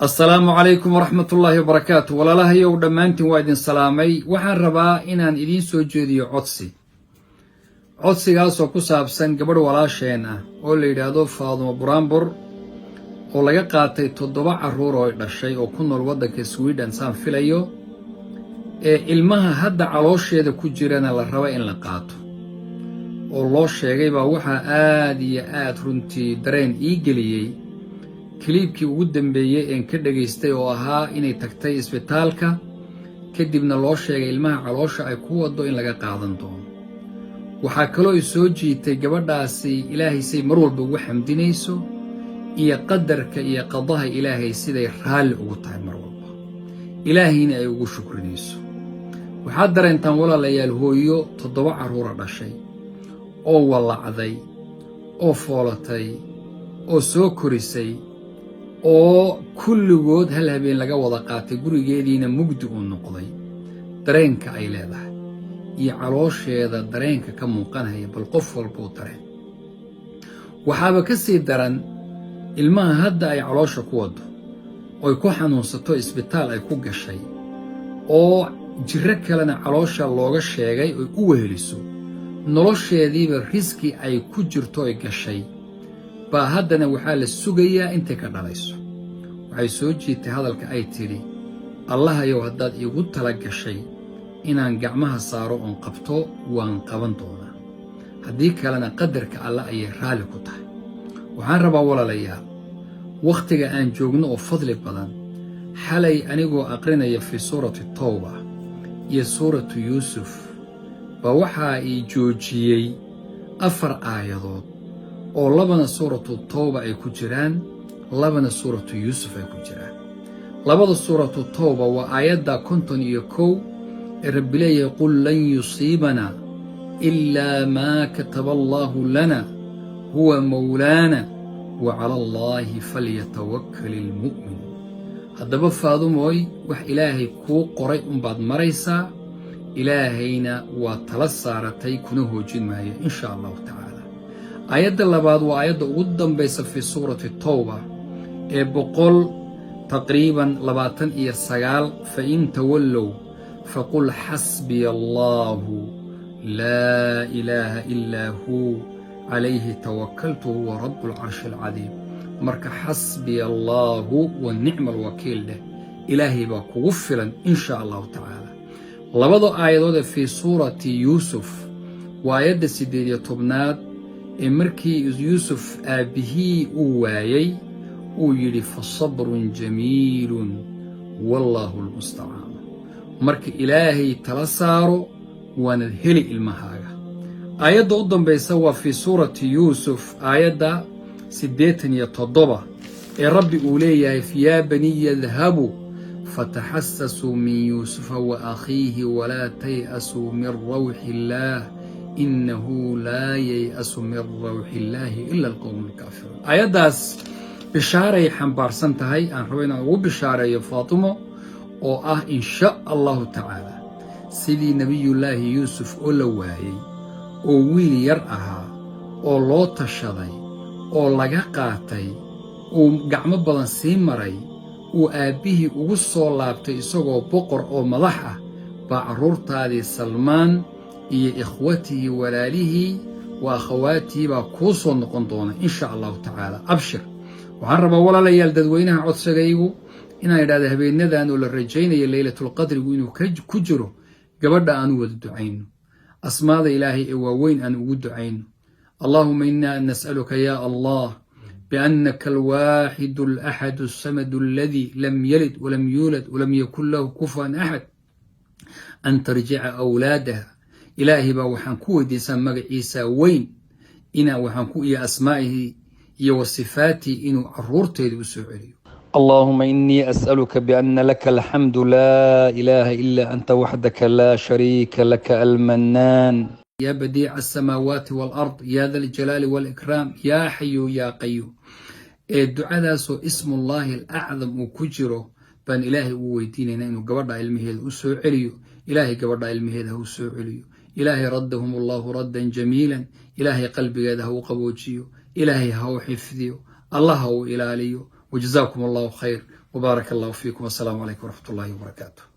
Asalaamu calaykum waraxmatullaahi wabarakaatu. Walaalahayow, dhammaantiin waa idin salaamay. Waxaan rabaa inaan idiin soo jeediyo codsi, codsigaasoo ku saabsan gabadh walaasheen ah oo la yidhaahdo Faadumo Buraanbur, oo laga qaatay toddoba carruur oo ay dhashay, oo ku nool waddanka Sweden saan filayo, ee ilmaha hadda caloosheeda ku jirana la raba in la qaato oo loo sheegay. Baa waxaa aad iyo aad runtii dareen ii geliyey clip-kii ugu dambeeyey een ka dhegaystay, oo ahaa inay tagtay isbitaalka, kadibna loo sheegay ilmaha caloosha ay ku waddo in laga qaadan doono. Waxaa kaloo i soo jiitay gabadhaasi Ilaahay say mar walba ugu xamdinayso iyo qadarka iyo qadaha Ilaahay siday raalli ugu tahay mar walba, Ilaahayna ay ugu shukrinayso. Waxaad dareentaan, walaalayaal, hooyo toddoba carruura dhashay oo wallacday oo foolatay oo soo korisay oo kulligood hal habeen laga wada qaatay, gurigeediina mugdi uu noqday, dareenka ay leedahay iyo caloosheeda dareenka ka muuqanaya, bal qof walbuu dareen. Waxaaba ka sii daran ilmaha hadda ay caloosha ku waddo oy ku xanuunsato, isbitaal ay ku gashay, oo jirro kalena caloosha looga sheegay oy u weheliso, nolosheediiba risk ay ku jirto oy gashay baa haddana waxaa la sugayaa intay ka dhalayso. Waxay soo jiitay hadalka ay tidhi: "Allahayow, haddaad iigu tala gashay inaan gacmaha saaro oon qabto, waan qaban doonaa, haddii kalena qadarka alle ayay raalli ku tahay." Waxaan rabaa, walaalayaal, wakhtiga aan joogno oo fadli badan, xalay anigoo aqrinaya fii suurati Towba iyo suuratu Yuusuf baa waxaa ii joojiyey afar aayadood, oo labana suuratu Towba ay ku jiraan, labana suuratu Yuusuf ay ku jiraan. Labada suuratu Towba waa aayadda 51 ee Rabbi leeyahay: "قل لن يصيبنا إلا ما كتب الله لنا هو مولانا وعلى الله فليتوكل المؤمنون." Haddaba Faadumooy, wax Ilaahay kuu qoray unbaad maraysaa, Ilaahayna waa tala saaratay, kuna hoojin maayo, insha Allahu tacaala. Aayadda labaad waa aayadda ugu dambaysa fii suurati Towba ee boqol taqriiban 29: "فإن تولوا فقل حسبي الله لا إله إلا هو عليه توكلت هو رب العرش العظيم." Marka "حسبي الله ونعم الوكيل" dheh, Ilaahay baa kugu filan, insha Allahu tacaala. Labada aayadood ee fii suurati Yuusuf waa aayadda 18aad ee markii Yuusuf aabbihii uu waayey uu yidhi: "فصبر جميل والله المستعان." Marka Ilaahay tala saaro, waanad heli ilmahaaga. Aayadda u dambaysa waa fii suurati Yuusuf, aayadda 87, ee Rabbi uu leeyahay: "يا بني اذهبوا فتحسسوا من يوسف وأخيه ولا تيأسوا من روح الله إنه لا ييأس من روح الله إلا القوم الكافرون." Aayaddaas bishaaray xambaarsan tahay aan rabo inaan ugu bishaareeyo Faatimo, oo ah insha Allahu tacaala sidii Nebiyullaahi Yuusuf oo la waayey oo wiil yar ahaa oo loo tashaday oo laga qaatay, uu gacmo badan sii maray, uu aabbihii ugu soo laabtay isagoo boqor oo madax ah, baa carruurtaadii Salmaan iyo ikhwatihii, walaalihii wa akhawaatihii, baa kuu soo noqon doona, insha Allahu tacaala. Abshir. Waxaan rabaa, walaalayaal, dadweynaha codsigaygu inaan idhahda habeenadan oo la rajaynayo Leylatulqadrigu inuu ku jiro, gabadha aanu wada ducayno, asmaada Ilaahay ee waaweyn aan ugu ducayno. اللهم إنا نسألك يا الله بأنك الواحد الأحد الصمد الذي لم يلد ولم يولد ولم يكن له كفوا أحد أن ترجع أولادها. Ilaahay baa waxaan ku weydiisaa magaciisa weyn ina waxaan ku iyo asmaa'ihi iyo wa sifaatihi inuu caruurteeda u soo celiyo. اللهم إني أسألك بأن لك الحمد لا إله إلا أنت وحدك لا شريك لك المنان يا بديع السماوات والأرض يا ذا الجلال والإكرام يا حي يا قيوم. Ee ducadaasoo اسم الله الأعظم uu ku jiro baan Ilaahay ugu weydiinaynaa inuu gabadha ilmaheeda u soo celiyo. Ilaahay gabadha ilmaheeda ha u soo celiyo. Ilaahay ردهم الله ردا جميلا. Ilaahay qalbigeeda ha u qaboojiyo, Ilaahay ha u xifdiyo, Allah ha u ilaaliyo. وجزاكم الله خير. Wabaaraka Allahu fiikum. Assalaamu calaykum waraxmatullahi wabarakaatu.